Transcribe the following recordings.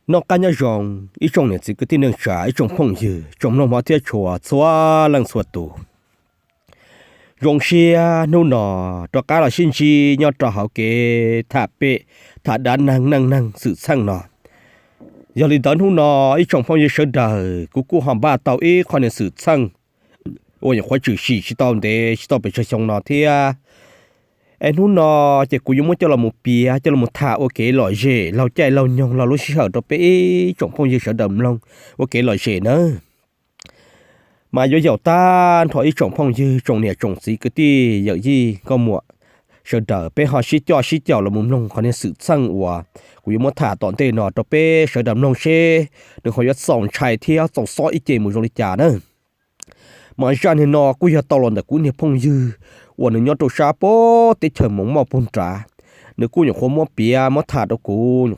Noj qab nyob zoo ib tsoom niam txiv kwv tij neej tsa, ib tsoom phooj ywg, tsoom mloog hmov thiab tshua txhua leej txhua tus. Zoo siab hnub no rov qab los sib ntsib nyob rau hauv kev tham pem, tham dab neeg neej neeg xwm txheej no. Yog li ntawd hnub no ib tsoom phooj ywg sawv daws, kuv kuj ho npaj tau ib qho niag xwm txheej uas nyuam qhuav tshwm sim tsis tau ntev tsis tau pes tsawg xyoo no thiab. Es hnub no ces kuv yuav muab coj los mus piav, coj los mus tham ua kev lom zem laug caij laug nyoog laug lub sij hawm rau peb ib tsoom phooj ywg sawv daws mloog ua kev lom zem nawb. Mas yuav yaum tag nrho ib tsoom phooj ywg, tsoom niam tsoom txiv kwv tij yawm yij nkauj muam sawv daws, peb ho sib coj sib caum los mus mloog qhov niag xwm txheej uas kuv yuav muab tham tom ntej no rau peb sawv daws mloog seb nws ho yuav txaus ntshai thiab txaus xob ib ce mus zoo li cas na. Mas zaj niag no kuj yog tau los ntawm kuv niag phooj ywg uas nws nyob rau sab pem teb chaws Moos Mauj puag nrad, nws kuj nyuam qhuav muab piav muab tham rau kuv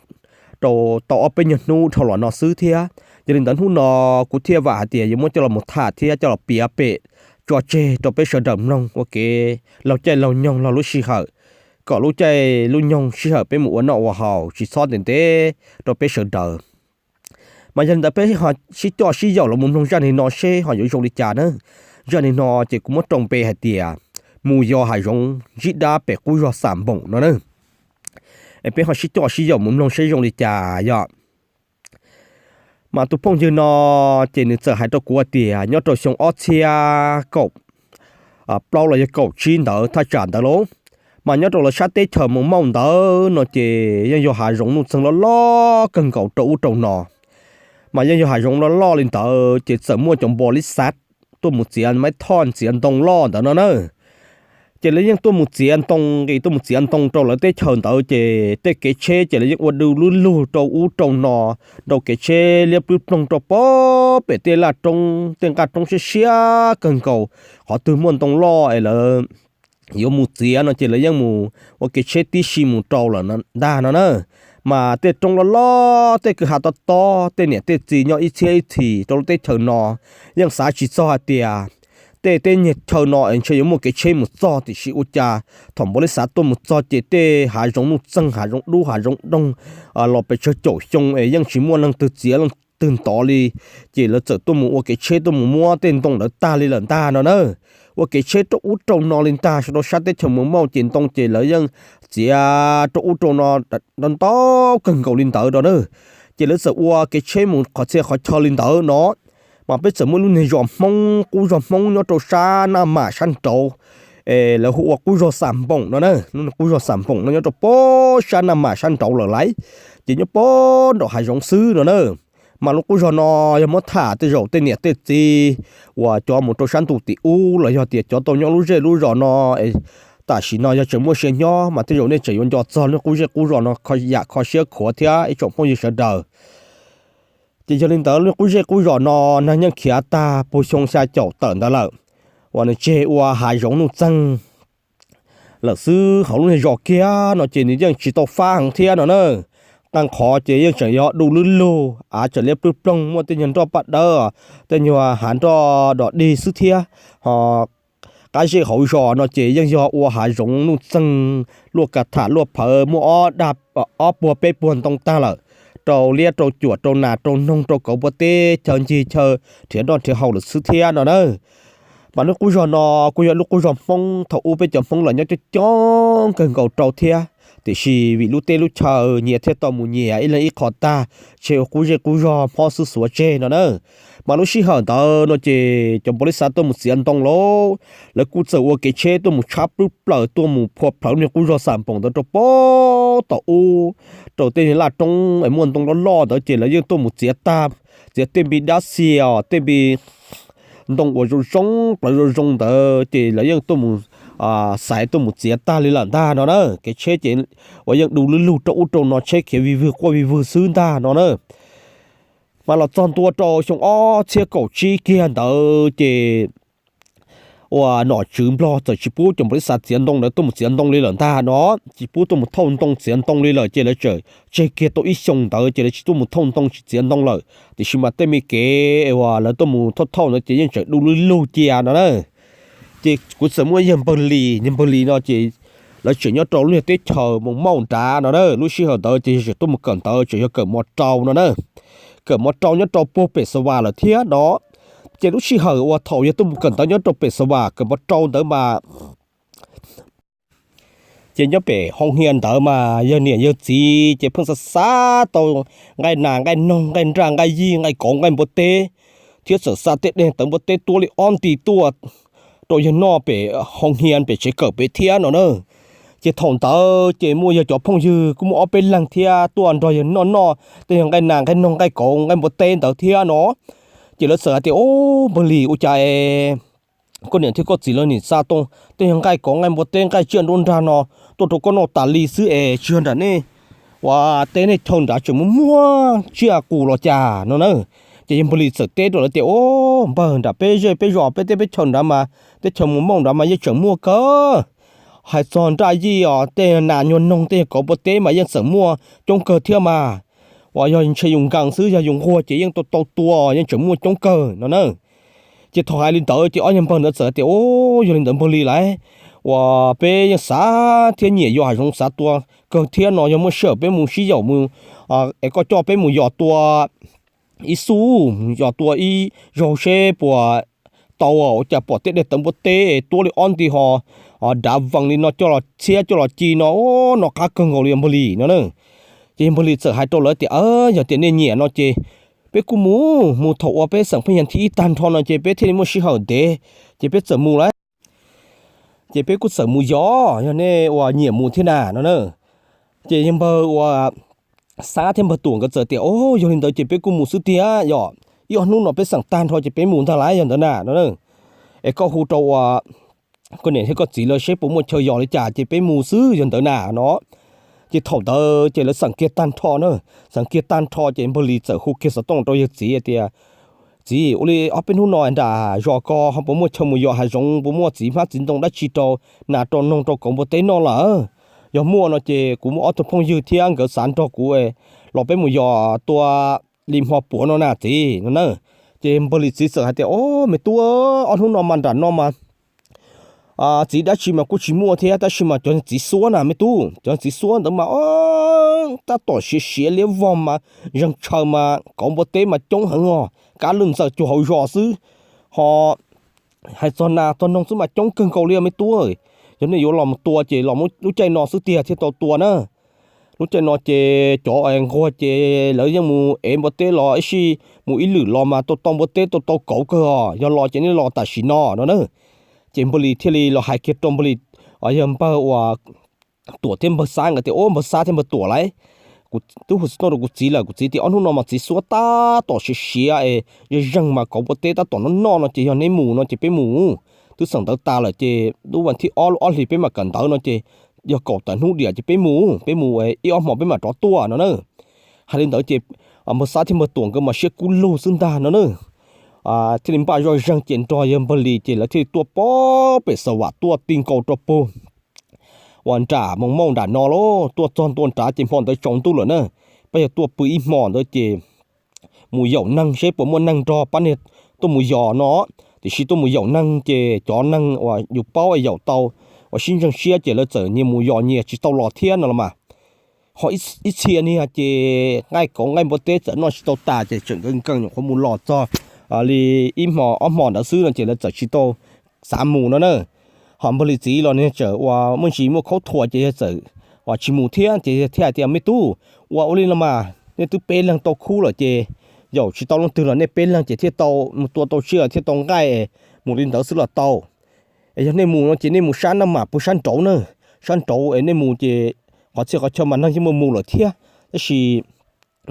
rau tau ob peb nyuag hnub dhau los no xwb thiab. Yog li ntawd hnub no kuv thiaj vam hais tias yuav muab coj los mus tham thiab coj los piav pem tso tseg rau peb sawv daws mloog ua kev laug caij laug nyoog laug lub sij hawm, kom lub caij lub nyoog sij hawm peb mus ua noj ua haus tsis txhob ntev ntev rau peb sawv daws. Mas yog li ntawd peb ho sib coj sib yaum los mus mloog zaj niag no seb ho yuav zoo li cas na. Zaj niag no ces kuv muab rau npe hais tias mus yos hav zoov ntsib dab pem qub zos Xam Npoom no na. Es peb ho sib coj sib yaum mus mloog seb zoo li cas yog. Mas tus phooj ywg no ces nws txawm hais rau kuv tias nyob rau xyoo ob txhiab kaum plaub los yog kaum tsib ntawd thaj tsam ntawd lauj, mas nyob rau lawv sab teb chaws Moos Mauj ntawd no ces yeej yog hav zoov nuj txeeg loj loj kawg nkaus rau ub rau no. Mas yeej yog hav zoov loj loj li ntawd ces txawm muaj cov npau li xav tuaj mus txiav maib thoj txiav ntoo loj ntawd no na. Ces lawv yeej tuaj mus txiav ntoo nqis tuaj mus txiav ntoo rau lawv teb chaws ntawd ces tej kev tsheb ces lawv yeej ua du lub lug rau ub rau no, rau kev tsheb liab plwb ploog rau pem tej laj roob tej nqaj roob siab siab kawg nkaus, qhov twg muaj ntoo loj es lawv yuav mus txiav no ces lawv yeej mus ua kev tsheb tib si mus rau lawm ntag no na. Mas tej roob loj loj tej kwj ha tob tob tej niam tej txiv nyob ib txhiab ib txhis rau lub teb chaws no yeej xav tsis txog hais tias tej teb chaws no es ntshe yuav muaj kev tsheb mus txog tiam sis ua cas thaum npau li xav tuaj mus txog ces tej hav zoov nuj txeeg hav zoov dub hav zoov doog los pes tsawg caum xyoo es yeej tsis muaj leej twg txiav leej twg ntov li. Ces lawv txawm tuaj mus ua kev tsheb tuaj mus muab tej ntoo ntawd tag li lawm ntag no na. Ua kev tsheb rau ub rau no li ntag, rau sab teb chaws Moos Mauj ces ntoo ces lawv yeej txiav rau ub rau no ntau ntau kawg nkaus li ntawd no na. Ces lawv txawm ua kev tsheb mus qhov txhia qhov chaw li ntawd no. Mas peb txawm muaj lub niag zos Hmoob, qub zos Hmoob nyob rau sab Naj Mam sab nraud, lawv hu ua qub zos Xam Npoom no na. Qub zos Xam Npoom no nyob rau pem sab Naj Mam sab nraud lawm lauj, ces nyob pem nraum hav zoov xwb no na. Mas lub qub zog no yog muab tham tej zaum tej niam tej txiv uas cov mus rau sab ntuj tim ub los yog tias cov tau nyob lub zej lub zos no tam sim no yog tseem muaj sia nyob mas tej zaum nej tseem yuav nco txog lub qub zej qub zos no yam kho siab khuav thiab ib tsoom phooj ywg sawv daws. Ces yog li ntawd lub qub zej qub zos no neeg yeej khiav tag puag xyoo xya caum tawm ntawd lawm, uas nws tseg ua hav zoov nuj txeeg lawm xwb. Hauv lub niag zos kiag no ces nws yeej tsis tau fab heev thiab no na. Qee qhov ces yeej tseem yog du lub lug av tseem liab plwb ploog muaj tej nyuag nroj paj dawb, tej nyuag hav nroj dog dig xwb thiab. Ho qab zej hauv zos no ces yeej yog ua hav zoov nuj txeeg, luaj ka tham luaj phawv muaj ob puag peb puag ntoo tag lawm, rau liab rau cuam rau nas rau noog rau kauv puag teb chaw ncig chaw nrhiav noj nrhiav haus lawm xwb thiab no na. Mas lub qub zog no kuj yog lub qub zog Hmoob thaum ub peb cov Hmoob los nyob coob coob kawg nkaus rau thiab, tiam sis vim lub teb lub chaw nyias thiaj tau mus nyias ib leeg ib qho tag, tseg ua qub zej qub zog hmob xwb xuav tseg no na. Mas lub sij hawm ntawd no ces cov npau li xav tuaj mus txiav ntoo lauj, lawv kuj txawm ua kev tsheb tuaj mus tshab plwb plaws tuaj mus phua plhawv niag qub zog Xam Npoom ntawd rau pem tom ub, rau tej laj roob es muaj ntoo loj loj ntawd ces lawv yeej tuaj mus txiav tag, txiav tej npis dab xias, tej npis ntoo uas zoo zoo plawv zoo zoo ntawd ces lawv yeej tuaj mus xaiv tuaj mus txiav tag li lawm ntag no na. Kev tsheb ces uas yeej du lub lug rau ub rau no, tsheb khiav vij vwg quaj vij vwg xwb ntag no na. Mas los txog ntua rau xyoo ob txhiab kaum tsib kiag ntawd ces uas nom tswv Nplog txawm tsis pub cov npau li xav txiav ntoo ntawd tuaj mus txiav ntoo li lawm ntag no, tsis pub tuaj mus thauj ntoo txiav ntoo li lawm ces lawv txawm tseg kiag tau ib xyoo ntawd ces lawv tsis tuaj mus thauj ntoo tsis txiav ntoo lawm. Tiam sis mas tej me kev uas lawv tuaj mus thauj thauj ntawd ces yeej tseem du lub lug cia no na. Ces kuv txawm muaj yawg npawg Lis, yawg npawg Lis no ces lawv tseem nyob rau lub teb chaws Moos Mauj nrad no na. Lub sij hawm ntawd ces yog tseem tuaj mus kawm ntawv tseem yog kawm mos rau no na, kawm mos rau nyob rau puag pem Xav Vas lawm thiab no. Ces lub sij hawm uas thaum yog tuaj mus kawm ntawv nyob rau pem Xav Vas kawm mos rau ntawd mas ces nyob pem hoo hia ntawd mas yawg niam yawg txiv ces pheej xav xav tau nqaij nas nqaij noog nqaij nraj nqaij yij nqaij kauv nqaij npua teb, thiab txawm xa tej dej tawv npua teb tuab li ob nti tuaj rau yawg noj pem hoo hia pem tsev kawm pem thiab no na. Ces thaum ntawd ces muaj yawg cov phooj ywg kuj muaj ob peb leeg thiab tuaj nrog yawg noj noj tej yog nqaij nas nqaij noog nqaij kauv nqaij npua teb ntawd thiab no. Ces lawv txawm hais tias, Ob, npawg Lis, ua cas es koj niam thiab koj txiv lawv nim xa tau tej yog nqaij kauv nqaij npua teb nqaij tsiaj nruab nrag no tuaj rau koj noj tas li xwb es tsis yog nram nej ua teb nej chaw nrad tseem muaj muaj tsiaj qus los cas no na? Ces yawg npawg Lis txawm teb rau lawv tias, Ob, npawg, nram peb zej peb zos peb teb peb chaw nrad mas teb chaws Moos Mauj nrad mas yeej tseem muaj kawg. Hais txog nraj yij os tej nas nyuag noog tej kauv npua teb mas yeej txawm muaj coob kawg thiab mas. Uas yog ntshe yus nkees xwb, yog yus nquag ces yeej tau tau tua, yeej tseem muaj coob kawg no na. Ces thaum hais li ntawd ces ob yawg npawg ntawd txawm tias, Ub, yog li ntawd npawg Lis lauj, uas peb yeej xav thiab nyiam yos hav zoov xav tua kawg thiab no, yog muaj sij hawm peb mus sib yaum mus, es koj coj peb mus yos tua ib xub, yos tua ib zaug seb puas tau, ua cas pom tej dej tawv npua teb tuab li ob nti ho dav vees li no coj los txhiab coj los ci no, no qab kawg nkaus li npawg Lis no na. Ces npawg Lis txawm hais rau lawv tias, Yog tias nej nyiam no ces peb kuj mus, mus thaum uas peb xeem pheej yas thib ib tag nrho no ces peb thiaj li muaj sij hawm ntev, ces peb txawm mus lauj. Ces peb kuj txawm mus yos, yog nej uas nyiam mus thiab na no na. Ces yawg npawg uas Xab thiab npawg Tuam nkawd txawm tias, Yog li ntawd ces peb kuj mus xwb tiag, yog ib ob hnub no peb xeem tag nrho ces peb mus ntag lauj, yog ntawd na no na. Es koj hu rau uas koj niam thiab koj txiv lawv seb puas muaj chaw yos li cas ces peb mus xwb, yog ntawd na no. Ces thaum ntawd ces lawv xeem kiag tag nrho na, xeem kiag tag nrho ces npawg Lis txawm hu kiag xov tooj rau yawg txiv tias, Txiv, ua li ob peb hnub no nram zos ko ho puas muaj chaw mus yos hav zoov, puas muaj txiv hmab txiv ntoo dab tsi rau nas rau noog rau kauv npua teb noj lawm? Yog muaj no ces kuv muaj ob tug phooj ywg thiab nkawd xav nrog kuv los peb mus yos tua li hmo puav no na txiv no na. Ces npawg Lis txiv txawm hais tias, Ob, me tub, ob hnub no mas nram no mas txiv dab tsi mas kuj tsis muaj thiab, tab sis mas cov txiv xuab na me tub, cov txiv xuab ntawd mas tab tom siav siav liab vog mas zeeg tshaw mas kauv npua teb mas coob heev os, kab lwj ntxaws cuag hauv zos xwb. Ho hais txog nas txog noog xwb mas coob kawg nkaus li me tub. Yog nej yuav los mus tua ces los lub caij no xwb tiag thiaj tau tua na. Lub caij no ces cov nquag ces lawv yeej mus ev npua teb los ib sij, mus ib lwm los mas tau tau npua teb tau tau kauv kawg os, yog los ces nej los tam sim no no na. Ces npawg Lis thiaj li los hais kiag rau npawg Lis, yog npawg uas Tuam thiab npawg Xab nkawd tias, Ob, npawg Xab thiab npawg Tuam lauj, kuv twb hu xov tooj rau kuv txiv lawm, kuv txiv tias ob hnub no mas txiv xuab tab tom siav siav es zeeg zeeg mas kauv npua teb tab tom noj noj no ces yog neb mus no ces peb mus. Twb xeem ntawv tas lawm ces lub vas thib ob lub ob hlis peb mam kawm ntawv no ces yog kaum tawm hnub diam ces peb mus, peb mus ib ob hmo peb mam rov tuaj no na. Hais li ntawd ces npawg Xab thiab npawg Tuam nkawd mas siab kub lug xwb ntag no na. Thiaj li npaj zoj zeeg ces nrog yawg npawg Lis ces lawv thiaj li tuaj pem Xav Vam tuaj ti nkaus rau puag uas nram Moos Mauj nram no lauj. Tuaj txog ntua nrad ces hmo ntawd tsaus ntuj lawm na, pab yawg tuaj pw ib hmo ntawd ces mus yaum neeg seb puas muaj neeg nrog pab niag tuaj mus yos no. Tiam sis tuaj mus yaum neeg ces cov neeg uas yus paub es yaum tau uas sib ntseeg siab ces lawv txawm nyias mus yos nyias tsis tau los thiab no los mas. Ho ib txhia niag ces nqaij kauv nqaij npua teb txawm noj tsis tau tas ces tseem nkees nkees nyuam qhuav mus los txog li ib hmo ob hmo ntawd xwb no ces lawv txawm tsis tau xav mus no na. Ho npawg Lis txiv los niag tseem uas muaj ntsis muaj khaub thuas ces yawg txawm uas tsis mus thiab ces yawg thiaj hais tias, Me tub, ua ua li no mas nej twb peb leeg tau khub lawm ces yaum tsis tau leej twg los nej peb leeg ces thiaj tau mus tua tau tsiaj thiaj tau nqaij, mus li ntawd xwb los tau. Es yog nej mus no ces nej mus sab na mas puag sab nraud na, sab nraud es nej mus ces qhov txhia qhov chaw mas neeg yeej muaj mus lawm thiab, tab sis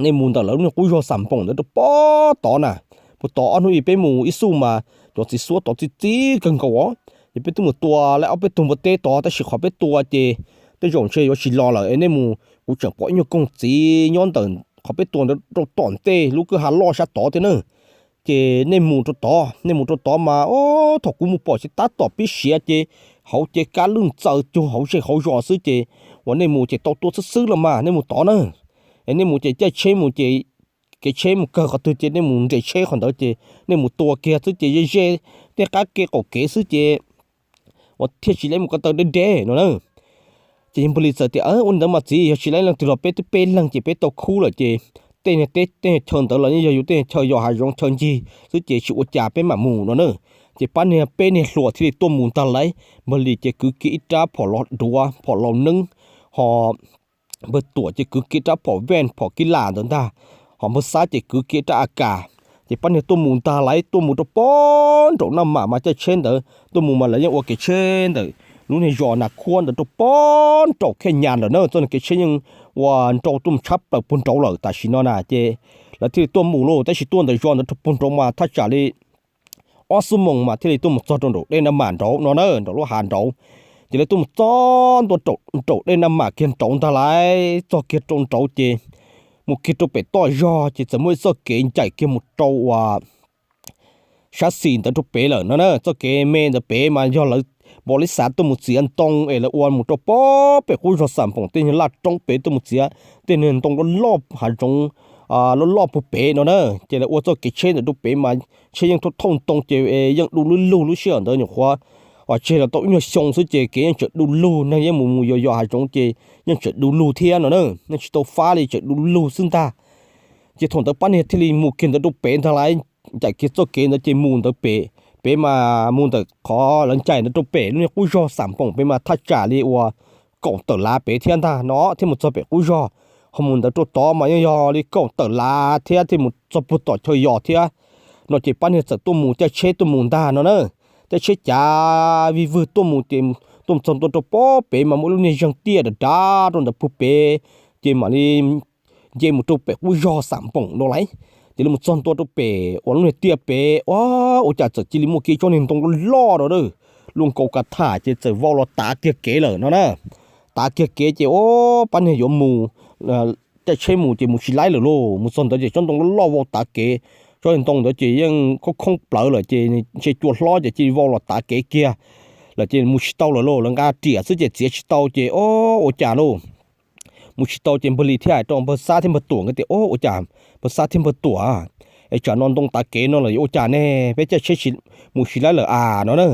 nej mus ntawm lawv lub niag qub zog Xam Npoom ntawd rau pob tod na, puag tod ob hnub ib peb mus ib xuj mas cov txiv xuab tod txi txiv kawg nkaus os. Ces peb twb mus tua lawm ob peb tug npua teb tod tab sis qhov peb tua ces tej zaum ntshe yuav tsis los lawm es nej mus, kuv tseem pom ib nyuag koog txiv nyob ntawm qhov peb tua ntawd rau tom ntej lub kwj ha loj sab tod thiab na. Ces nej mus rau tod, nej mus rau tod mas thaum kuv mus pom ces tab tom pib siav ces hauv ces kab lwj ntxaws cuag hauv zej hauv zos xwb ces uas nej mus ces tau tua xwb xwb los mas nej mus tod na. Es nej mus ces caij tsheb mus ces kev tsheb mus kawg qhov twg ces nej mus nres tsheb qhov ntawd ces nej mus tua kiag xwb ces ze ze tej qab ke qaum kev xwb ces uas thiaj tsis leb mus ko taw deb deb no na. Ces Npawg Lis txawm tias, Ua li ntawd mas txiv, yog tsis laib leej twg los peb twb peb leeg ces peb tau khub lawm ces tej niag teb tej niag chaw ntawd los yeej yog yus tej niag chaw yos hav zoov chaw ncig xwb ces tsis ua cas peb mam mus no na. Ces pab niag peb niag hluas thiaj li tuaj mus ntag lauj. Npawg Lis ces kwv kiag ib rab phom los duav phom laus neeb, ho Npawg Tuam ces kwv kiag rab phom vej phom kib lam ntawd ntag, ho Npawg Xab ces kwv kiag rab a kas. Ces pab niag tuaj mus ntag lauj, tuaj mus rau pob nraum Naj Mam mas caij tsheb ntawd tuaj mus mas lawv yeej ua kev tsheb ntawm lub niag zos Nas Khuab ntawd rau pob nraum Khej Nyas lawm na. Txoj niag kev tsheb yeej ua nrau tuaj mus tshab plaws puag nraud lawm tam sim no na. Ces lawv thiaj li tuaj mus lauj, tab sis tuaj ntawm zos ntawd rau puag nraud mas thaj tsam li ob xuab moos mas thiaj li tuaj mus txog rau nraum dej Naj Mam nraud no na, nraum lub hav nraud. Ces lawv tuaj mus txog ntua rau nraum dej Naj Mam kiag nraud ntag lauj, txog kiag rau nraud ces mus kiag rau pem toj zog ces txawm muaj ib txoj kev ncaim kiag mus rau uas sab xis ntawd rau pem lawm no na. Txoj kev me ntawd pem mas yog lawv npaum li xav tuaj mus txiav ntoo es lawv ua mus rau pob pem qub zog Xam Npoom tej niag laj roob pem tuaj mus txiav tej niag ntoo loj loj hav zoov loj loj puag pem no na. Ces lawv ua txoj kev tsheb ntawd rau pem mas tsheb yeej thauj thauj ntoo ces yeej du lug lug lub sij hawm ntawd nyuam qhuav tseg los tau ib nyuag xyoo xwb ces kev yeej tseem du lug, neeg yeej mus mus yos yos hav zoov ces yeej tseem du lug thiab no na, yeej tsis tau fab li, tseem du lug xwb ntag. Ces thaum ntawd pab niag thiaj li mus kiag ntawd rau pem ntag lauj, ncaim kiag txoj kev ntawd ces mus ntawd pem, pem mas mus ntawm qhov lawv ncaim ntawd rau pem lub niag qub zog Xam Npoom pem mas thaj tsam li uas kaum tawm lav pem thiab ntag no thiaj mus txog pem qub zog. Ho mus ntawd rau tod mas yeej yog li kaum tawm lav thiab thiaj mus txog puag tom chaw yos thiab no. Ces pab niag txawm tuaj mus caij tsheb tuaj mus ntag no na. Caij tsheb cav vij vwg tuaj mus ces tuaj mus txog ntua rau pob pem mas muaj lub niag zeeg tiaj dav dav rau ntawd puag pem, ces mam li nce mus rau pem qub zog Xam Npoom no lauj. Ces lawv mus txog ntua rau pem uas lub niag tiaj pem, ua cas txawm cia li muaj kiag tsob niag ntoo loj loj rau lawm, luaj nkaus kav tham ces txawm vau los tav kiag kev lawm no na. Tav kiag kev ces ua pab niag yuav mus caij tsheb mus ces mus tsis laib lawm lauj. Mus txog ntawd ces tsob ntoo loj loj vau tav kev, tsob niag ntoo ntawd ces yeej khoob khoob plawv lawm ces ntshe cua hlob ces cia li vau los tav kev kiag lawm ces mus tsis tau lawm lauj. Lawv nqa riam xwb ces txiav tsis tau ces o ua cas lauj, mus tsis tau ces Npawg Lis thiaj hais rau Npawg Xab thiab Npawg Tuam nkawd tias, O, ua cas Npawg Xab thiab Npawg Tuam, es tsam no ntoo tav kev no los yuav ua cas ne, peb caij tsheb mus tsis laib lawm as no na.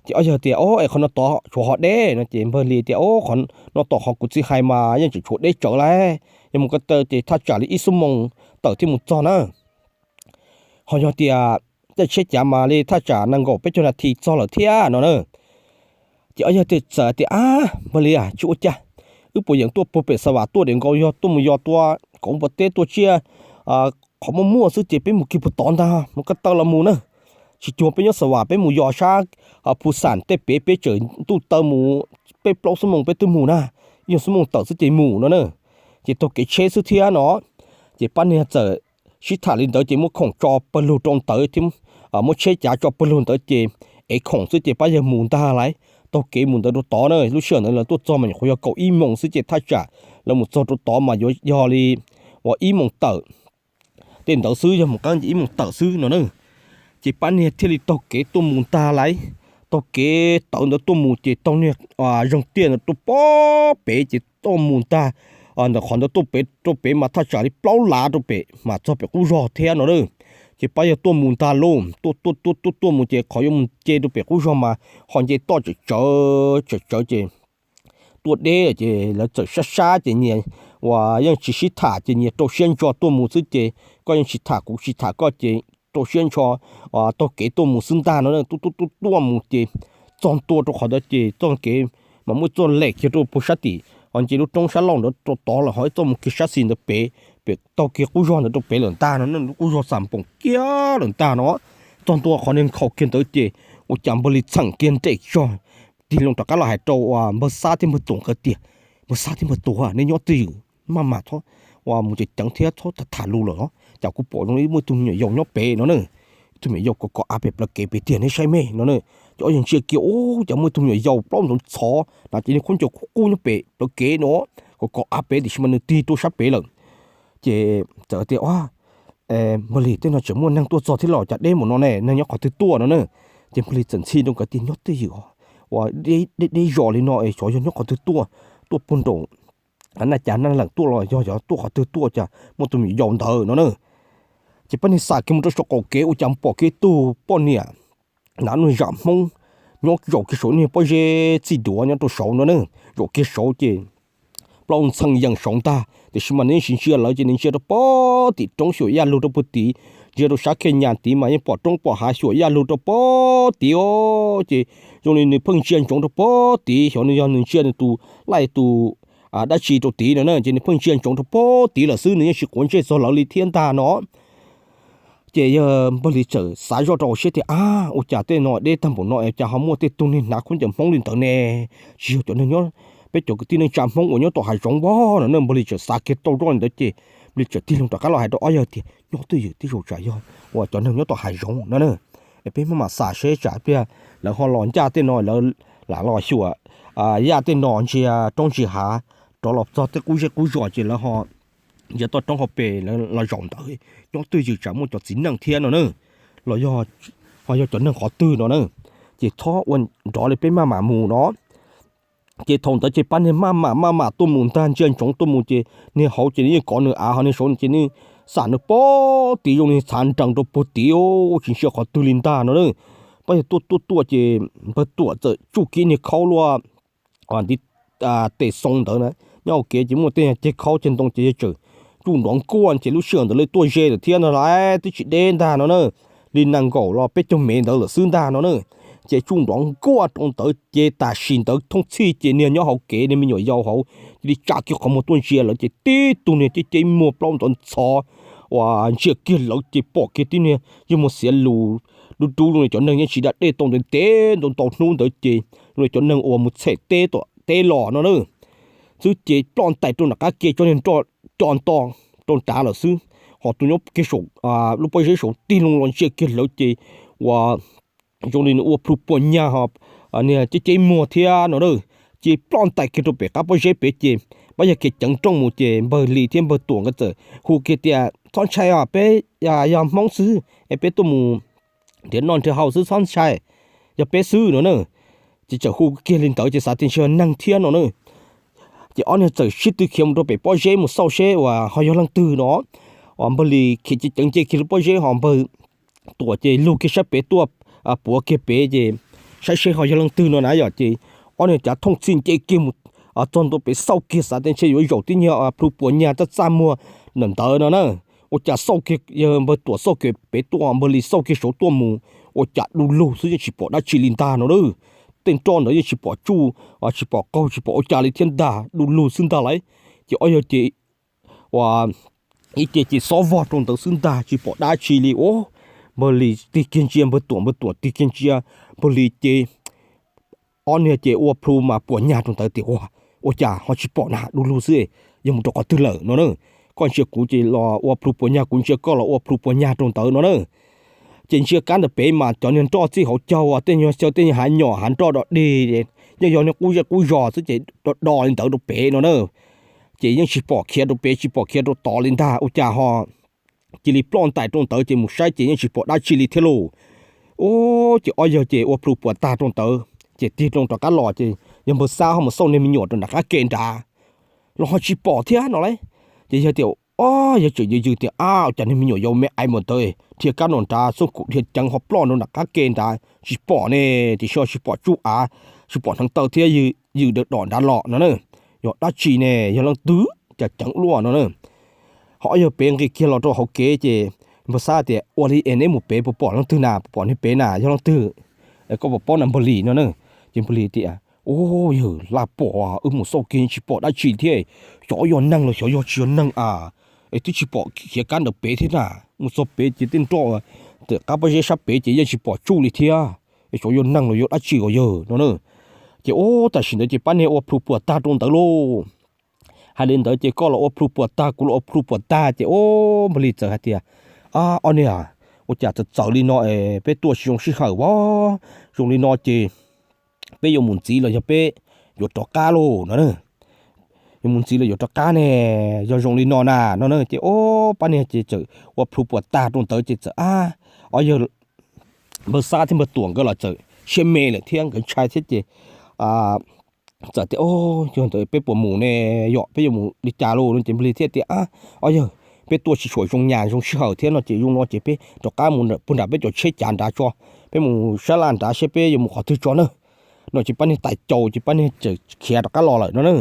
Ces ob yawg tias, O, es qhov no tod tshuav ho deb no ces Npawg Lis tias, O, qhov no tom qhov kuv txiv hais mas yeej tseem tshuav deb tsawv lauj, yog mus ko taw ces thaj tsam li ib xuab moos tawm thiaj mus txog na. Ho yog tias caij tsheb cav mas li thaj tsam nees nkaum peb caug nas this txog lawm thiab no na. Ces ob yawg thiaj txawm tias, Ab, Npawg Lis, tsis ua cas, wb puas yeem tuaj puag pem Xa Vam tuaj, diam nkaus yog tuaj mus yos tua kauv npua teb tua tsiaj, qhov muaj muaj xwb ces peb mus kiag puag tod ntag, mus ko taw los mus na. Tsis cuag peb nyob Xa Vam, peb mus yos sab Phu Xam tej pem, peb tseem ntuj taw mus peb plaub xuab moos peb twb mus na, ib xuab moos tawm xwb ces mus no na. Ces taug kev tsheb xwb thiab no. Ces pab niag txawm sib tham li ntawd ces muab khoom tso pawg lug rau ntawd thiab, muab tsheb cav tso pawg lug ntawd ces ev khoom xwb ces pab yawg mus ntag lauj. Taug kev mus ntawd rau tod na, lub sij hawm ntawd lawv tuaj txog mas nyuam qhuav yog kaum ib moos xwb ces thaj tsam lawv mus txog rau tod mas yuav yog li uas ib moos tawm, tej ntawd xwb, yog mus qeeb ces ib moos tawm xwb no na. Ces pab niag thiaj li taug kev tuaj mus ntag lauj. Taug kev tawv ntawd tuaj mus ces taug niag zeeg tiaj ntawd rau pob pem ces tuaj mus ntag. Ntawm qhov ntawd tuaj pem rau pem mas thaj tsam li plaub lav rau pem mas txog pem qub zog thiab no na. Ces pab yawg tuaj mus ntag lauj, tuaj tuaj tuaj tuaj tuaj mus ces qhov yuav mus nce rau pem qub zog mas ho nce toj tsawm tsawv tsawm tsawv ces tuaj deb lawm ces lawv txawm sab sab ces nyias uas yeej tsis sib tham ces nyias rau siab ntso tuaj mus xwb ces koj yeej tsis tham kuv tsis tham koj ces rau siab ntso taug kev tuaj mus xwb ntag no. Tuaj tuaj tuaj tuaj mus ces txog ntua rau qhov ntawd ces txoj kev mas muaj txoj lem kiag rau puag sab tim, ho nce lub roob sab laug ntawd rau tod lawm ho ib txoj mus kiag sab xis ntawd pem, pem taug kiag qub zog ntawd rau pem lawm ntag no, lub qub zog Xam Npoom kiag lawm ntag no. Txog ntua qhov niag nkhaus kiag ntawd ces ua cas Npawg Lis txheem kiag nres zog tig loo rov qab los hais rau uas Npawg Xab thiab Npawg Tuam nkawd tias, Npawg Xab thiab Npawg Tuam, nej nyob twj ywm maj mam txhob ua mus ceev ceev thiab txhob tham tham lus lawm os, cas kuv pom zoo li muaj ib tug me nyuam yaus nyob pem no na. Ib tug me nyuam yaus kov kov av pem plawv kev pem tiag, nej saib me no na. Ces ob yawg ntsia kiag ua cas muaj ib tug me nyuam yaus plaub ntxoov txhov na, ces niag khaub ncaws qub qub nyob pem plawv kev no, kov kov av pem tiam sis mas nws tig rau sab pem lawm. Ces txawm tias, Npawg Lis, tej no tseem muaj neeg tuaj txog thiab los cas deb npaum no ne, neeg nyob qhov twg tuaj no na? Ces Npawg Lis txawm ntxhi rau nkawd tias, Nyob twj ywm os, ua deb deb zos li no es xyov yog nyob qhov twg tuaj, tuaj puag nraum Naj Cas Naj Leem tuaj los yog xyov tuaj qhov twg tuaj cas muaj tus me nyuam yaus ntawd no na. Ces pab niag xam kiag mus rau saum qaum kev ua cas pom kiag ib tug poj niam hnav lub zam Hmoob, nyob zaum kiag saum niag pob zeb txij duav nyob rau saud no na, zaum kiag saud ces plaub ntxhee yees saud ntag, tiam sis mas nws yeej tsis ntsia lawv ces nws ntsia rau pob tim roob xyuam yaj lug rau puag tid, ntsia rau sab khej nyas tid mas yeej pom roob pom hav xyuam yaj lug rau pob tid os. Ces zoo li nws pheej ntsia ntsoov rau pob tid, xyov nws yog nws ntsia nws tus laij tus dab tsi rau tid no na, ces nws pheej ntsia ntsoov rau pob tid lawm xwb, nws yeej tsis quav ntsej txog lawv li thiab ntag no. Ces yawg Npawg Lis txawm xav zoj rau hauv siab tias, ab, ua cas tej no deb tag npaum no es cas ho muaj tej tug niag hnav khaub ncaws Hmoob li ntawd ne? Tsis yog cov neeg nyob, peb cov kwv tij neej tsa Hmoob uas nyob tom hav zoov as no na. Npawg Lis txawm xav kiag tau zoj li ntawd ces Npawg Lis txawm tig loo rov qab los hais rau ob yawg tias, nyob twj ywm twb zoo tsam yog uas cov neeg nyob tom hav zoov no na. Es peb maj mam xav seb tsam pliag lawv ho los ncaj tej no, lawv lam los xyuam yaj tej no ntsia roob ntsia hav, rov los txog tej qub zej qub zos ces lawv ho ntsia toj roob hauv pes lawv los zaum ntawd, nyob twj ywm tsam muaj cov txiv neej thiab no na, los yog ho yog cov neeg qhov twg no na. Ces txhob ua nrov li, peb maj mam mus no. Ces thaum ntawd ces pab niag maj mam maj mam tuaj mus ntag, ntsia ntsoov tuaj mus ces niag hauv ces nws yeej kov nws av, ho niag saud ces nws xam nws pob tid zoo li txhav nrees rau puag tid, tsis ntsia qhov twg li ntag no na. Pab yawg tuaj tuaj tuaj ces Npawg Tuam txawm tsuj kiag niag khaub luaj ntiv tes xoo ntawd na, nyob hauv kev ces muaj tej ceg khaub ceg ntoo ces yawg txawm tsuj nrov nkuaj ces lub sij hawm ntawd lawv tuaj ze lawm thiab ntag lauj, twb tsis deb ntag no na, li nees nkaum los peb caug mev ntawd lawm xwb ntag no na. Ces tsuj nrov nkuaj rau ntawd ces tam sim ntawd thooj txhij ces niag nyob hauv kev niag me nyuam yaus hauv cia li tsa kiag qhov muag tuaj ntsia lawv ces tib tug niag ceb ceb muag plaub ntxhov ntxhov uas ntsia kiag lawv ces pom kiag tib niag yeej muag xiav lus dub dub zoo li cov neeg yeej tsis da dej tau ntev ntev ntau ntau hnub ntawd ces zoo li cov neeg uas mus txhem teb tom teb los no na. Xwb ces ploj ntais rau nram qab ke, cov niag nroj co nto rau nrad lawm xwb. Ho tus nyob kiag saum lub pob zeb saud tig loo los ntsia kiag lawv ces uas zoo li nws ua plhu puas nyag ho niag ceb ceb muag thiab no na. Ces ploj ntais kiag rau pem qab pob zeb pem ces pab yawg kiag ceev rooj mus ces Npawg Lis thiab Npawg Tuam nkawd txawm hu kiag tias, txhob ntshai os, peb yog Hmoob xwb es peb tuaj mus nrhiav noj nrhiav haus xwb, txhob ntshai, yog peb xwb no na. Ces txawm hu kiag li ntawd ces xav tias ntshe yog neeg thiab no na. Ces ob niag txawm sib tw khiav mus rau pem pob zeb mus xauj seb uas ho yog leej twg no. Npawg Lis khiav ceev ceev nce kiag lub pob zeb ho Npawg Tuam ces lug kiag sab pem tuaj puav kiag pem ces saib seb ho yog leej twg no na yom. Ces ob niag cav thooj txhij nce kiag mus txog ntua pem xauj kiag xav tias ntshe yuav zaum tib nyuag plhu puas nyag txaj txaj muag ntawm ntawd no na. Ua cas xauj kiag, yawg Npawg Tuam xauj kiag pem tuaj, Npawg Lis xauj kiag saud tuaj mus, ua cas du lug xwb yeej tsis pom dab tsi li ntag no na. Tej nroj ntawd yeej tsis pom tsuj, tsis pom qaug tsis pom ua cas li thiab ntag, du lug xwb ntag lauj. Ces ob yawg ces ua ib ce ces xob vog rau ntawd xwb ntag tsis pom dab tsi li. Npawg Lis tig kiag ntsia Npawg Tuam, Npawg Tuam tig kiag ntsia Npawg Lis ces ob niag ces ua plhu mas puas nyag rau ntawd tias, ua, ua cas ho tsis pom na, du lug xwb, yog mus rau qhov twg lawm no na. Koj ntsia kuv ces los ua plhu puas nyag, kuv ntsia koj los ua plhu puas nyag rau ntawd no na. Ces ntsia kab ntawm pem mas cov niag nroj txij hauv caug tej nyuag xyaw tej nyuag hav nyom hav nroj do dig, yeej yog niag qub zej qub zos xwb ces do do li ntawd rau pem no na. Ces yeej tsis pom khiav rau pem tsis pom khiav rau tod li ntag, ua cas ho cia li ploj ntais rau ntawd ces mus saib ces yeej tsis pom dab tsi li thiab lauj. Ces ob yawg ces ua plhu puas tag rau ntawd ces tig loo rov qab los ces yawg Npawg Xab ho mus xauj niag me nyuam rau nram qab ke nrad los ho tsis pom thiab no lauj. Ces yawg tias, o, yawg tseem yws yws tias, ab, ua cas niag me nyuam yaus me aiv mus ntawd dhia kab no nrad xub kum dhia ceev ho ploj rau nram qab ke nrad tsis pom ne, tiam sis ho tsis pom tsuj av, tsis pom hneev taw thiab yws dawm dom nrad los no na. Yog dab tsi ne, yog leej twg cas ceev luaj no na. Ho ob yawg pem nqis kiag los rau hauv kev ces Npawg Xab tias, ua li es neb mus pem puas pom leej twg na, puas pom niag pem na, yog leej twg, koj puas paub na Npawg Lis no na. Ces Npawg Lis tias, u, yawg, laj pom, wb mus xauj kiag yeej tsis pom dab tsi thiab, xyov yog neeg los xyov yog tsis yog neeg a, es twb tsis pom khiav kab ntawd pem thiab na. Mus txog pem ces tej nroj ntawm qab pob zeb sab pem ces yeej tsis pom tsuj li thiab, es xyov yog neeg los yog dab tsi os yawg no na. Ces ub, tam sim ntawd ces pab niag ua plhu puas tag rau ntawd lauj. Hais li ntawd ces koj los ua plhu puas tag, kuv los ua plhu puas tag ces ub, Npawg Lis txawm hais tias, ob niag, ua cas txawv txawv li no es peb tuaj tsis zoo sij hawm as, zoo li no ces peb yuav mus ntxiv los yog peb yuav rov qab lauj no na. Yuav mus ntxiv los yuav rov qab ne, yog zoo li no na no na. Ces ub, pab niag ces txawm ua plhu puas tag rau ntawd ces txawm, ob yawg Npawg Xab thiab Npawg Tuam nkawd los txawm siab me lawm thiab nkawd ntshai thiab ces txawm tias, yog ntawd peb puas mus ne, yog peb yuav mus li cas lauj no. Ces Npawg Lis thiaj tias, ob yawg, peb tuaj tsis tshua zoo nyas zoo sij hawm thiab no ces zoo no ces peb rov qab mus puag nram peb cov tsheb cav nrad tso, peb mus sab laj nrad seb peb yuav mus qhov twg tso na. no ces pab niag tais caus ces pab niag txawm khiav rov qab los lawm no na.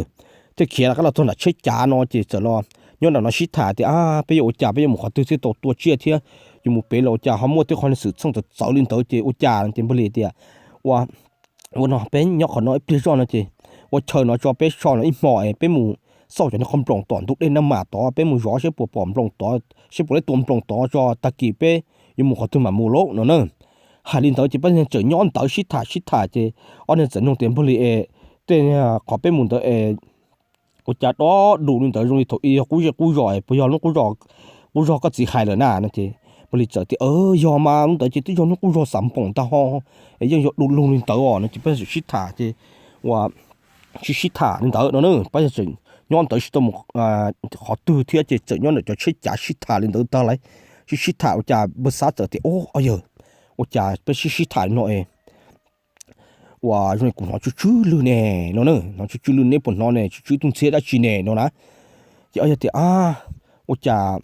Thiaj khiav rov qab los txog nram tsheb cav no ces txawm los nyob nram no sib tham tias, a, peb yuav ua cas, peb yuav mus qhov twg thiaj tau tua tsiaj thiab yuav mus pem los ua cas ho muaj tej qhov xwm txheej txawv txawv li ntawd ces ua cas no ces Npawg Lis tias, ua, ua no peb nyob qhov no ib pliag zoj no ces ua chaw no tso peb so no ib hmo es peb mus xauj cov niag qhov nploos tom ntug dej Nab Mas tod, peb mus zov seb puas pom nploos tod, seb puas lab tua nploos tod tso tag kis peb yuav mus qhov twg mam mus lauj no na. Hais li ntawd ces pab tseem nyob ntawd sib tham sib tham ces ob niag txawm nug tias, Npawg Lis es tej qhov peb mus ntawd es ua cas dob dus li ntawd, zoo li thaum ub yog qub zej qub zos es puas yog lub qub zos, qub zog koj txiv hais lawm na no ces Npawg Lis txawm tias, yog mas lub ntawd ces twb yog lub qub zog Xav Npoos ntag ho, es yeej yog du lug li ntawd os no ces pab tseem sib tham ces ua sib sib tham li ntawd no na. Pab tseem nyob ntawd tsis tau mus qhov twg thiab ces txawm nyob ntawm cov tsheb cav sib tham li ntawd tag lawm. Sib sib tham ua cas Npawg Xab txawm tias, Ub, o yawg, ua cas peb sib sib tham li no es ua zoo li kuv hnov tsw tsw lwj ne no na, hnov tsw tsw lwj, neb puas hnov ne, tsw tsw tus ntxhiab dab tsi ne no na. Ces ob yawg tias, Ua cas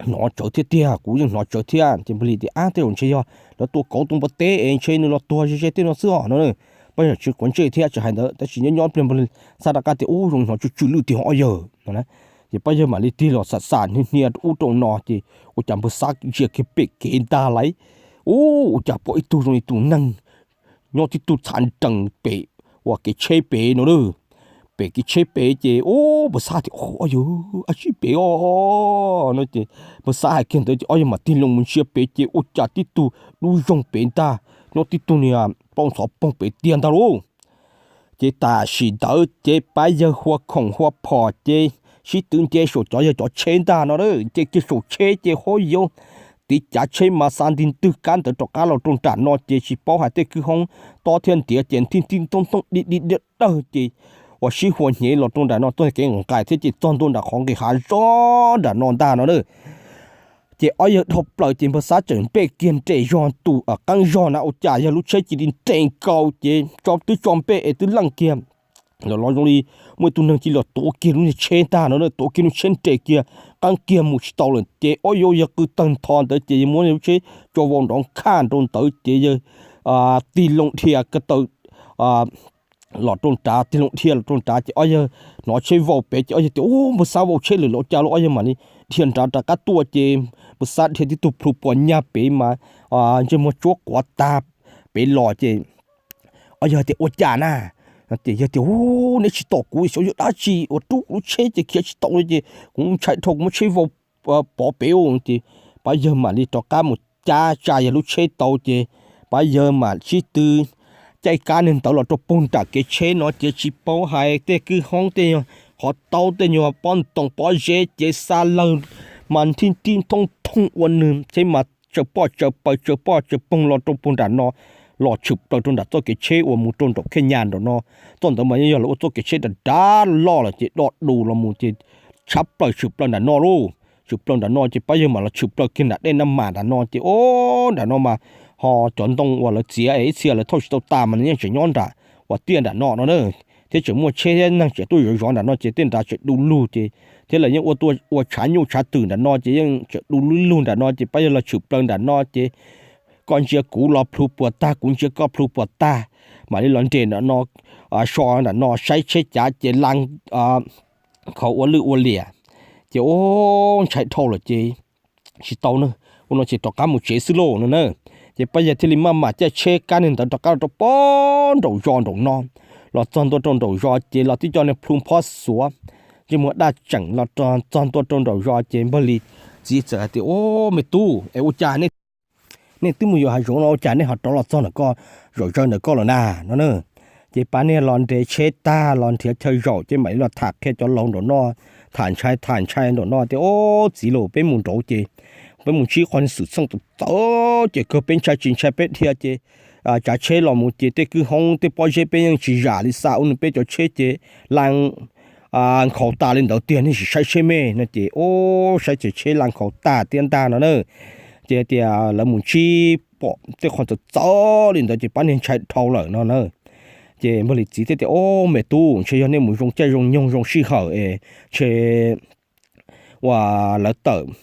hnov tsawv thiab tiag, kuv yeej hnov tsawv thiab. Ces Npawg Lis tias, Ab, tej zaum ntshe yog lawv tua kauv tua npua teb es ntshe nws los tuag ze ze tej no xwb os no na. Pab tseem tsis quav ntsej thiab tseem hais ntawd tab sis nyob nyob pliag Npawg Lis Xab rov qab tias, Ub, zoo hnov tsw tsw lwj tiag ho o yawg no na. Ces pab yawg mam li tig los xam xam hnia hnia ub rau no ces ua cas Npawg Xab ntsia kiag pem kev ntag lauj. Ub, ua cas pom ib tug zoo li tus neeg nyob tib tug txhav nrees pem uas kev tsheb pem no na. Pem kev tsheb pem ces ub Npawg Xab tias, O yawg, ab tsi pem os no ces Npawg Xab hais kiag ntawd ces ob yawg mam tig loo mus ntsia pem ces ua cas tib tug dub zoog pem ntag, nyob tib tug niag poj ntxhov poog pem tiag ntag lauj. Ces tam sim ntawd ces pab yawg hua khoom hua phom ces sib twv nce saum cov yawg cov tsheb ntag no na. Nce kiag saum tsheb ces hov yuav tiv cav tsheb mas xa nti ntwg kab ntawd rov qab los rau nram no ces tsis paub hais tej kwj hoob tob thiab ntiav ces nti nti ntoob ntoob di di dawg ces uas sib hua hnyev los rau nram no tuaj kev nqaim thiab ces txog ntua nram qhov nqis hav zoov nram no ntag no na. Ces ob yawg dhau plaws ces Npawg Xab tseem npej kiag nres zog tus qeeb zog na ua cas yog lub tsheb cia li nres nkaus ces tso twb tso npej es twb leej kiag los los zoo li muaj ib tug neeg cia li los tuav kiag lub niag tsheb ntag no, tuav kiag lub tsheb nres kiag qeeb kiag mus tsis tau lawm ces ob yawg qw tawg ntho ntawd ces yawg muab lub tsheb tso vau nrov khaj rau ntawd ces yawg tig loo dhia ko taw los rau nrad, tig loo dhia los rau nrad ces ob yawg hnov tsheb vau pem ces ob yawg tias, Ub, Npawg Xab vau tsheb lawm los cas lauj. Ob yawg mam li dhia nrad rov qab tuaj ces Npawg Xab dhia tib tug plhu puas nyag pem mas ntsej muag tsuab quav tag pem los ces ob yawg tias, Ua cas na? Ces yawg tias, Ub, neb tsis tom kuv xyov yog dab tsi uas rub lub tsheb ces khiav tsis tau li ces kuv ntshai dhau kuv muab tsheb vau pov pem ub. Ces pab yawg mam li rov qab mus cab tsa yawg lub tsheb tau ces pab yawg mam sib tw caij kab niag ntawd los rau puag nram kev tsheb no ces tsis paub hais tej kwj hoob tej qhov taub tej nyuag pob ntoo pob zeb ces xa lawg mas nthi nti ntoob nthooj ua nws tsheb mas tsaws poj tsaws pawg tsaws poj tsaws poog los rau puag nram no, los tshwm plaws rau nram txoj kev tsheb uas mus rau nraum Khej Nyas nraum no. Txoj ntawd mas yeej yog lawv ua txoj kev tsheb dav dav loj lawm ces do dus los mus ces tshab plaws tshwm plaws nram no lauj. Tshwm plaws nram no ces pab yawg mam los tshwm plaws kiag nram dej Nab Mas nram no ces o nram no mas ho cov ntoo uas lawv txiav es ib txhia lawv thauj tsis tau tas mas nws yeej tseem nyob nram uas tiaj nram no no na. Thiab tseem muaj tsheb thiab neeg tseem tuaj zov zov nram no ces tej nrad tseem du lug ces thiab lawv yeej ua tuaj ua tshav nyuj tshav twm nram no ces yeej tseem du lug lug nram no ces pab yawg los tshwm plaws nram no ces koj ntsia kuv los plhu puas tag, kuv ntsia koj plhu puas tag, mam li los nres nram no, so nram no saib tsheb cav ces la nkhaus ua lwj ua liam. Ces ub ntshai dhau lawm ces tsis tau na, ua no ces rov qab mus tsev xwb lauj no na. Ces pab yawg thiaj li maj mam caij tsheb kab niag ntawd rov qab los rau puag nraum zos nraum no. Los txog ntua rau nraum zos ces los tib co niag plhu phob xuav ntsej muag daj tseem los txog ntua rau nraum zos ces Npawg Lis txiv txawm hais tias, Ub, me tub, es ua cas nej twb mus yuav hav zoov no ua cas nej ho rov los txog ntawm koj, zaum zawg ntawm koj lawm na no na. Ces pab niag los nres tsheb tag los nrhiav chaw zaum ces mam li los tham qhia cov laus nraum no, tham ntshai tham ntshai nraum no tias, Ub, txiv laus, peb mus nraud ces peb mus ntsib qhov xwm txheej txawv ces kawg peb ntshai tsis ntshai peb dhia ces tsav tsheb los mus ces tej kwj hoob tej pob zeb peb yeej tsis zam li xa ua nws peb cov tsheb ces la nkhaus tas li ntawd tiag, nej sim saib tsheb me no ces ub saib ces tsheb la nkhaus tag tiag ntag no na. Ces tias lawv mus ntsib pom tej qhov txawv txawv li ntawd ces pab niag ntshai dhau lawm no na. Ces Npawg Lis txiv thiaj tias, Ub, me tub, ntshe yog nej mus zoo caij zoo nyoog zoo sij hawm es ntshe uas lawv tawm,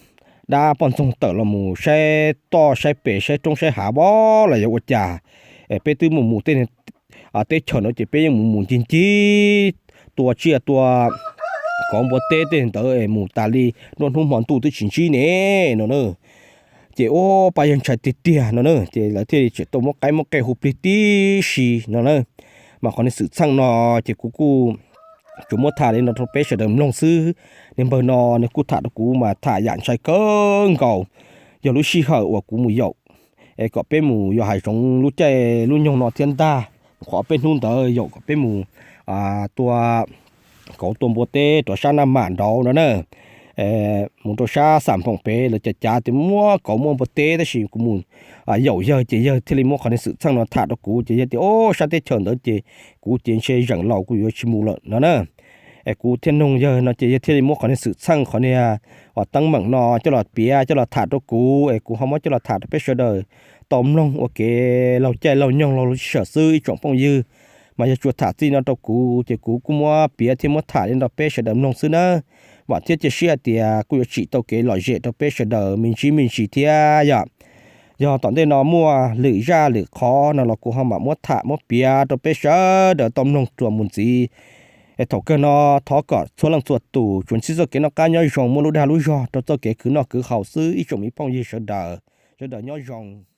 dab poj ntxoog tawm los mus saib toj saib pes saib roob saib hav los yog ua cas, peb twb mus mus tej teb chaws no ces peb yeej mus mus ncig ncig, tua tsiaj tua kauv npua teb tej ntawd mus tas li nruab hnub hmo ntuj twb tsis ntsib ne no na. Ces ua pab yawg ntshai tiag tiag no na, ces lawv thiaj li tseem tau muab qaib muab qej hu plig tib si no na. Mas qhov niag xwm txheej no ces kuv kuj tsuas muab tham li no rau peb sawv daws mloog xwb. Niag npawg no nws kuj tham rau kuv mas tham yam ntshai kawg nkaus. Yog lub sij hawm uas kuv mus yaum, es kom peb mus yos hav zoov lub caij lub nyoog no thiab ntag, qhov peb hnub ntawd yaum kom peb mus tua kauv tua npua teb rau sab Naj Mam nraud no na, mus rau sab Xam Phoom pem lawv cav cav tias muaj kauv muaj npua teb, tab sis kuv mus yaum yawg ces yawg thiaj li muab qhov niag xwm txheej no tham rau kuv ces yawg tias o, sab teb chaws ntawd ces kuv ces ntshe zeem laus kuv yuav tsis mus lawm no na. Es kuv thiaj noog yawg no ces yawg thiaj li muab qhov niag xwm txheej qhov niag uas teeb meem no coj los piav coj los tham rau kuv es kuv ho muab coj los tham rau peb sawv daws tau mloog ua kev laug caij laug nyoog laug sij hawm xwb ib tsoom phooj ywg. Mas yog tsuas tham txij no rau kuv ces kuv kuj muab piav thiab muab tham li no rau peb sawv daws mloog xwb nawb. Vam thiab cia siab hais tias kuj yuav tsim tau kev lom zem rau peb sawv daws me ntsis me ntsis thiab yom. Yog tom ntej no muaj lwm zaj lwm qhov no los kuv ho mam muab tham muab piav rau peb sawv daws tau mloog rua mus ntxiv. Es thaum kawg no thov kom txhua leej txhua tus tsuas ntsib txoj kev noj qab nyob zoo, muaj lub dag lub zog rau txoj kev khwv noj khwv haus xwb ib tsoom me phooj ywg sawv daws. Sawv daws nyob zoo.